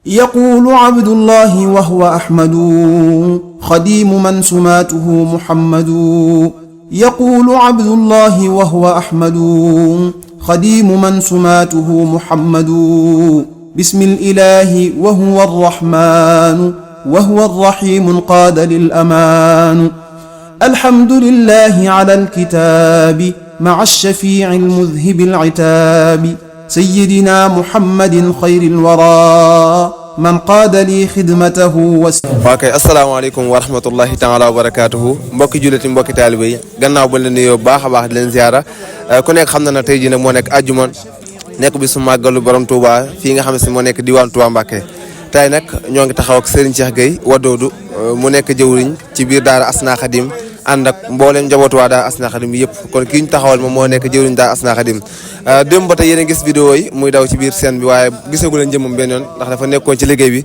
يقول عبد الله وهو أحمد خديم من سماته محمد. يقول عبد الله وهو أحمد خديم من سماته محمد. بسم الإله وهو الرحمن وهو الرحيم قاد للأمان. الحمد لله على الكتاب مع الشفيع المذهب العتاب. سيدنا محمد خير الورى من قاد لي خدمته waakay asalaamaaleykum wa rahmatullahi taala wa barakatuhu mbokki julliti mbokki taalibe yi gannaaw ba leen nuyoo baax a baax di leen ziara ku nekk xam na ne tey jii nag moo nekk àjjuma nekk bi su màggalu borom Touba fii nga xam ne si moo nekk diwaan Touba Mbacké tey nag ñoo ngi taxaw ak Serigne Cheikh Gueye Wadoodu mu nekk jëwriñ ci biir daara Asna Khadim ànd ak mboolem njabootu waa daara Asna Khadim yëpp kon kii ñu taxawal moom moo nekk jëwriñ daara Asna Khadim démb ba tey yéen a gis vidéo yi muy daw ci biir scène bi waaye gisagu leen jëmmam benn yoon ndax dafa nekkoon ci liggéey bi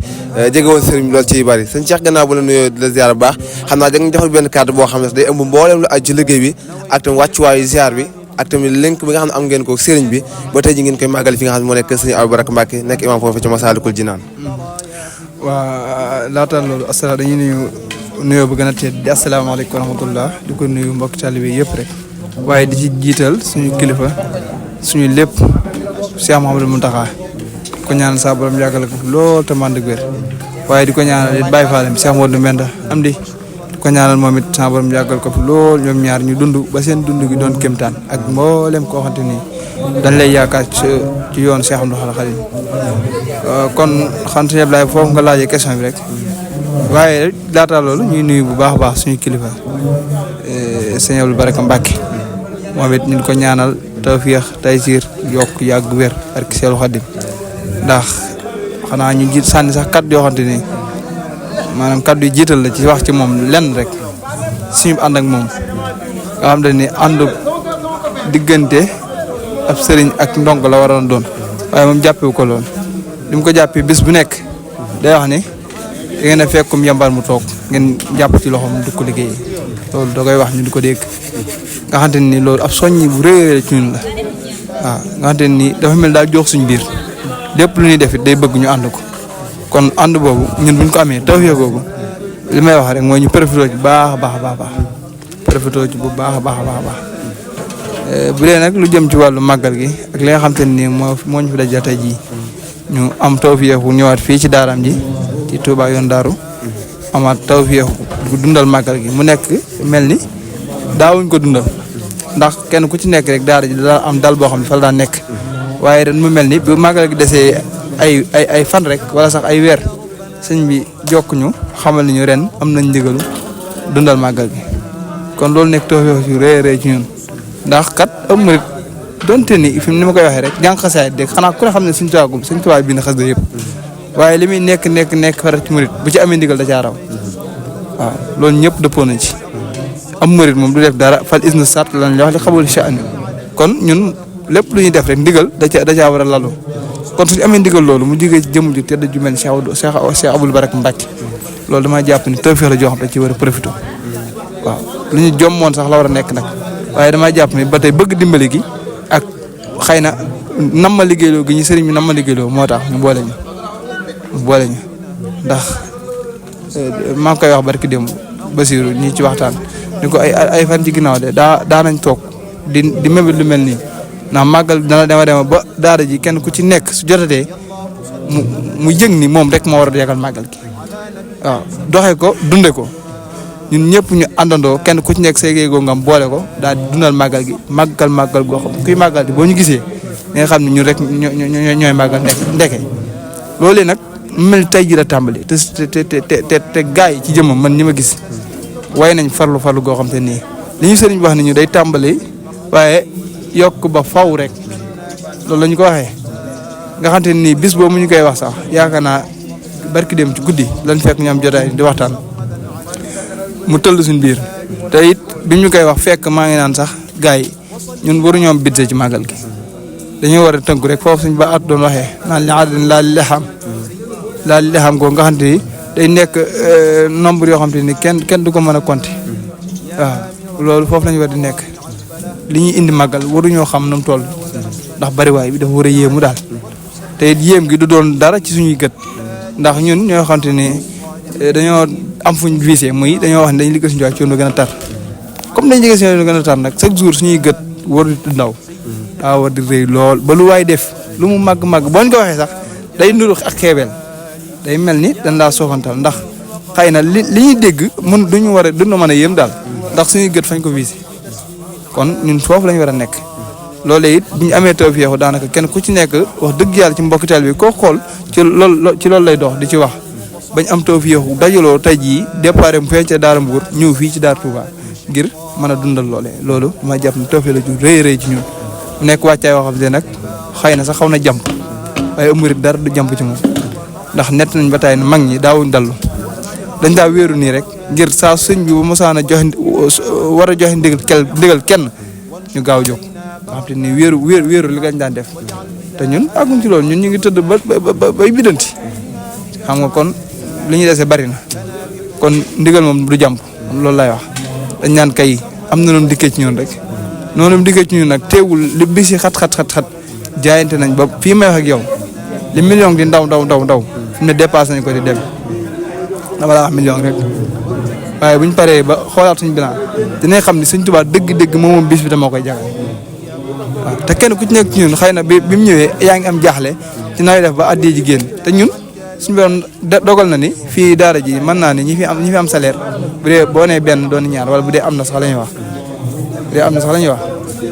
jege woon sëriñ bi loolu ci bari sëñ Cheikh gannaaw bu la nuyoo di la ziar bu baax xam naa da nga defal benn cadre boo xam ne day ëmb mboolem lu aju ci liggéey bi ak tamit wàccuwaayu ziar bi ak tamit link bi nga xam ne am ngeen ko sëriñ bi ba tey ji ngeen koy màggal fi nga xam ne moo nekk sëriñ Abou Baraka Mbacké nekk imam foofu ci Massalikul Jinaan. waa laata loolu asalaam dañuy nuyoo bu gën a tedd di asalaamaaleykum wa rahmatullah di ko nuyu mbokk taalibe yëpp rek waaye di ci jiital suñu kilifa suñu lépp Cheikh Mouhamadou Mountakha ko ñaanal saa borom yàggal ko lool te mànd ak wér waaye di ko ñaanal it Baye Fall Cheikh Modou Mbenda am di ko ñaanal moom it saa borom yàggal ko fi lool ñoom ñaar ñu dund ba seen dund gi doon kéemtaan ak mboolem koo xamante ni dañ lay yaakaar ci yoon Cheikh Abdou Khadim kon xam te Ablaye foofu nga laajee question bi rek waaye laata loolu ñuy nuyu bu baax a baax suñu kilifa sëñ Abou Baraka Mbacké moom it ñu ko ñaanal tawfiix taysiir yokk yàgg wér ak Seexul Xadim ndax xanaa ñu jiit sànni sax kaddu yoo xamante ni maanaam kaddu yi jiital la ci wax ci moom lenn rek suñu ànd ak moom nga xam ne àndu diggante ab sëriñ ak ndong la waroon doon waaye moom jàppewu ko loon li mu ko jàppee bis bu nekk day wax ni da ngeen a fekkum yambar mu toog ngeen jàpp ci loxoom du ko liggéey loolu da koy wax ñu di ko dégg nga xamante ni loolu ab soññi bu rëy ci ñun la waaw nga xamante ni dafa mel daal jox suñu biir lépp lu ñuy def it day bëgg ñu ànd ko kon ànd boobu ñun buñ ko amee tawfeex boobu li may wax rek mooy ñu profité ci baax a baax a baax profité ci bu baax a baax a baax bu dee nag lu jëm ci wàllu màggal gi ak li nga xamante ni moo ñu fi dajale tey jii ñu am tawfeex bu ñëwaat fii ci daaraam ji ci Touba yoon daaru amaat tawfeex bu dundal màggal gi mu nekk mel ni daawuñ ko dundal ndax kenn ku ci nekk rek daara ji daa am dal boo xam ne fa la daan nekk waaye ren mu mel ni bu màggal gi desee ay fan rek wala sax ay weer sëñ bi jokk ñu xamal ni ñu ren am nañ ndigalu dundal màggal gi kon loolu nekk tawfeex yu rëy ci ñun ndax kat am murit donte ni fi ni ma koy waxee rek jàng xasaay dégg xanaa ku ne xam ne suñ tubaab bind xas da yëpp waaye li muy nekk fara ci murit bu ci amee ndigal da caa raw waaw loolu ñëpp dëppoo nañ ci am murit moom du def dara fal isna sart lan la wax li xabul sha'ani kon ñun lépp lu ñuy def rek ndigal da caa war a lalu kon suñu amee ndigal loolu mu jógee ci jëmm ju tedd ju mel ni Cheikh Abou Baraka Mbacké loolu dama jàpp ni tawfeex la joo xam ne ci war a profité waaw lu ñu jommoon sax la war a nekk nag waaye dama jàpp ni ba tey bëgg dimbali gi ak xëy na nam ma liggéeyloo gi ñu sëriñ bi nam ma liggéeyloo moo tax ñu boole ñu ndax maa ngi koy wax barki démb Basiru ñi ci waxtaan ni ko ay fan ci ginnaaw de daa nañ toog di mébét lu mel nii ndax màggal dana dema ba daara ji kenn ku ci nekk su jotatee mu yëg ni moom rek moo war a yegal màggal gi waaw doxee ko dunde ko ñun ñëpp ñu àndandoo kenn ku ci nekk seegéegoo ngam boole ko daal di dundal màggal gi màggal goo xam kuy màggal gi boo ñu gisee nga xam ne ñun rek ñooy màggal ndeke loolu nag mel tey ji la tàmbali te gaa yi ci jëmmam man ñi ma gis way nañ farlu goo xam te nii li ñu sëriñ wax ni ñu day tàmbali waaye yokk ba faw rek loolu la ñu ko waxee nga xam te nii bis boobu ñu koy wax sax yaakaar naa barki dem ci guddi lañ fekk ñu am jotaay di waxtaan mu tëll suñ biir te it bi ñu koy wax fekk maa ngi naan sax gaa yi ñun waruñoo am budget ci màggal gi dañoo war a tënku rek foofu suñ ba at doon waxee naan li aadin laal li xam ko nga xam te ni day nekk nombre yoo xam te ni kenn du ko mën a compter waaw loolu foofu lañu war di nekk li ñuy indi màggal waruñoo xam nu mu toll ndax bariwaay bi dafa war a yéemu daal te it yéem gi du doon dara ci suñuy gët ndax ñun ñoo xamante ni dañoo am fuñ visé muy dañoo wax ne dañuy liggéey suñu ci lu gën a tar comme dañuy liggéey suñu lu gën a tar nag chaque jour suñuy gët war di ndaw daa war di rëy lool ba lu waay def lu mu màgg-màgg boo ñu ko waxee sax day nuru ak xeebeel day mel ni dañ laa soofantal ndax xëy na li ñuy dégg mun duñu mën a yéem daal ndax suñuy gët fañ ko visé kon ñun foofu lañu war a nekk loolu it bu ñu amee tawfeex daanaka kenn ku ci nekk wax dëgg yàlla ci mbokki taal bi koo xool ci loolu lay dox di ci wax bañ am tawfeex dajaloo tey jii départ mu fee ca Daara Mbour ñëw fii ci Daara Touba ngir mën a dundal loolee loolu dama jàpp ne tawfeex la ju rëy ci ñun mu nekk wàccaay woo xam ne nag xëy na sax xaw na jàmp waaye amurit dara du jàmp ci moom ndax nett nañ ba tey mag ñi daawuñ dallu dañ daa wéeru nii rek ngir saa sëñ bi bu mosaan a war a joxe ndigal kenn ñu gaaw jóg nga xam te ni wéeru li gañ daan def te ñun àgguñ ci loolu ñun ñu ngi tëdd bay biddanti xam nga kon li ñu dese bari na kon ndigal moom du jàmp loolu lay wax dañ naan kay am na noonu dikkee ci ñun rek noonu dikkee ci ñun nag teewul li bisi xat jaayante nañ ba fii may wax ak yow li million di ndaw fi mu ne dépassé nañ ko di dem dama la wax million rek waaye buñ paree ba xoolaat suñ bilan dinañ xam ni Sëñ Tuubaa dëgg-dëgg moom bis bi dama koy jagal waaw te kenn ku ci nekk ci ñun xëy na bi mu ñëwee yaa ngi am jaaxle ci nooy def ba addi ji génn te ñun suñu borom dogal na ni fii daara ji mën naa ni ñi fi am salaire bu dee boo nee benn doon ñaar wala bu dee am na sax la ñuy wax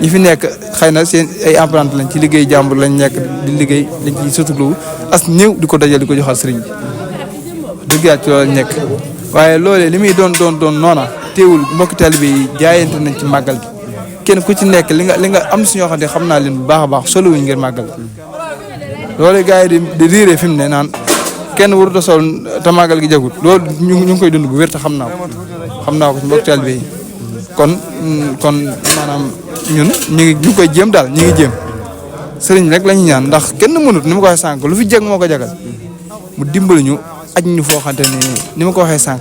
ñi fi nekk xëy na seen ay emprunté lañ ci liggéey jàmbur lañ nekk di liggéey lañ ci sutulu as ñëw di ko dajal di ko joxal sëriñ bi dëgg yàlla ci loolu lañ nekk waaye loolee li muy doon noona teewul mbokki taalibe yi jaayante nañ ci màggal gi kenn ku ci nekk li nga am si ñoo xam ne xam naa leen bu baax a baax solo wuñ ngir màggal loolu gars yi di riiree fi mu ne naan kenn warut a sol te màggal gi jagut loolu ñu ngi koy dund bu wér te xam naa ko ci mbokki taalibe yi kon maanaam ñun ñu ngi koy jéem daal ñu ngi jéem sëriñ rek la ñu ñaan ndax kenn mënut ni ma ko waxee sànq lu fi jeg moo ko jagal mu dimbali ñu aj ñu foo xamante ni ma ko waxee sànq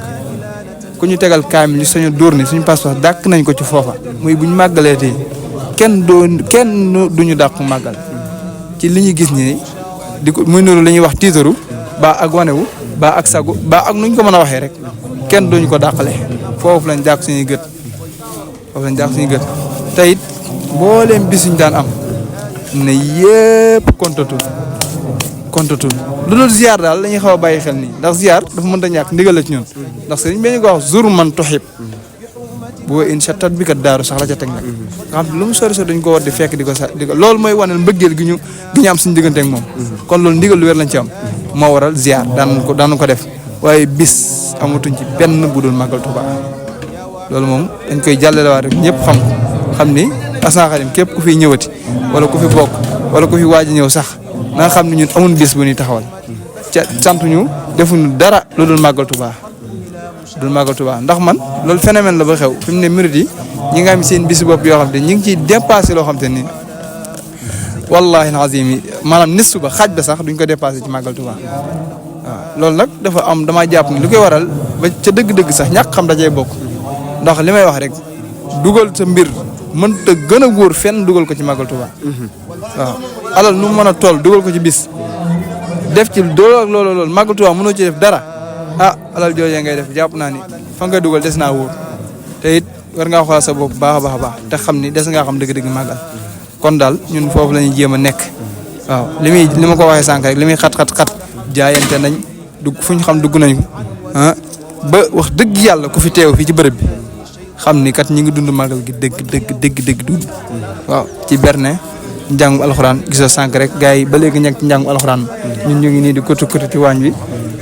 ku ñu tegal kaamil ñu sañu dóor ni suñu pas-pas dàkk nañ ko ci foofa muy buñ màggalee tey kenn duñu dàq màggal ci li ñu gis ni di ko muy nuru li ñuy wax tiitaru ba ak wanewu ba ak sagu ba ak nuñ ko mën a waxee rek kenn duñu ko dàqale foofu lañ dàq suñuy gët te it mbooleem bisuñ daan am ne yëpp kontatul lu dul ziar daal la ñuy xaw a bàyyi xel nii ndax ziar dafa mënta ñàkk ndigal la ci ñun ndax sëriñ bi ñu ko wax zur man tuhib boo incha tat bi kat daaru sax la ca teg nag nga xam lu mu sori dañ ko war di fekk di ko loolu mooy wane mbëggeel gi ñu am suñu diggante ak moom kon loolu ndigal lu wér lañ ci am moo waral ziar daan ko def waaye bis amatuñ ci benn bu dul màggal Tuubaa loolu moom dañ koy jàllalewaat rek ñëpp xam ni Assakhadine képp ku fi ñëwati wala ku fi bokk wala ku fi waaj a ñëw sax na nga xam ne ñun amun bis bu ñuy taxawal ca sant ñu defuñu dara lu dul màggal Tuubaa ndax man loolu phénomène la ba xew fi mu ne murid yi ñi nga am seen bis bopp yoo xam te ñi ngi ciy dépassé loo xam te ni wallahi alazim yi maanaam nis ba xaaj ba sax duñ ko dépassé ci màggal Tuubaa waaw loolu nag dafa am damaa jàpp ni lu koy waral ba ca dëgg-dëgg sax ñàkk xam dajee bokk ndax li may wax rek dugal sa mbir mënta gën a wóor fenn dugal ko ci màggal Tuubaa waaw alal nu mu mën a toll dugal ko ci bis def ci loolu màggal Tuubaa mënoo ci def dara alal joojee ngay def jàpp naa ni fa nga dugal des naa wóor te it war ngaa xoolal sa bopp baax a baax te xam ni des ngaa xam dëgg-dëgg màggal kon daal ñun foofu la ñuy jéem a nekk waaw li ma ko waxee sànq rek li muy xat jaayante nañ dugg fu ñu xam dugg nañ ba wax dëgg yàlla ku fi teew fii ci bërëb bi xam ni kat ñi ngi dund màggal gi dëgg dund waaw ci berne njàngum alxuraan gisoo sànq rek gars yi ba léegi nekk ci njàngum alxuraan ñun ñu ngi nii di kotu ci waañ bi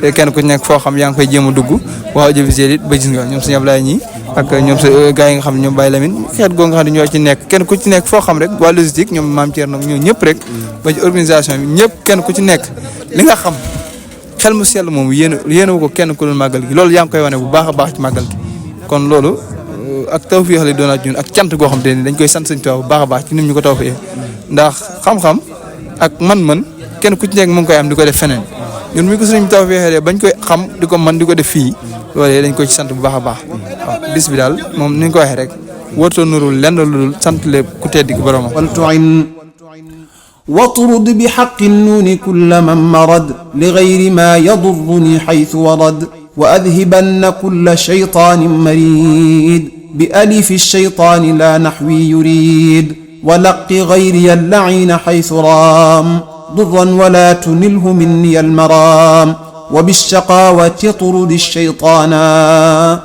te kenn ku ci nekk foo xam yaa ngi koy jéem a dugg waaw audiovisuel it ba gis nga ñoom suñu Ablaye ñi ak ñoom sa gars yi nga xam ne ñoom Baye Lamine xeet goo nga xam ne ñoo ci nekk kenn ku ci nekk foo xam rek waa logistique ñoom Mame Thierno ñoo ñëpp rek ba ci organisation bi ñëpp kenn ku ci nekk li nga xam xel mu sell moom yéen ko kenn ku doon màggal gi loolu yaa ngi koy wane bu baax a baax ci màggal gi kon loolu ak tawfeex la doonaat ñun ak cant goo xam te ni dañ koy sant Sëñ Tuubaa bu baax a baax ci nim ñu ko tawfeex ndax xam-xam ak man-man kenn ku ci nekk mu ngi koy am di ko def feneen ñun mi ko sëriñ bi tawfeexee bañ koy xam di ko man di ko def fii loolee dañ koy ci sant bu baax a baax waaw bis bi daal moom ni ñu ko waxee rek warutoo nurul lenn lu dul sant lépp ku tedd gi boromam واطرد بحق النون كل من مرد لغير ما يضرني حيث ورد وأذهبن كل شيطان مريد بألف الشيطان لا نحوي يريد ولق غيري اللعين حيث رام ضرا ولا تنله مني المرام وبالشقاوة طرد الشيطانا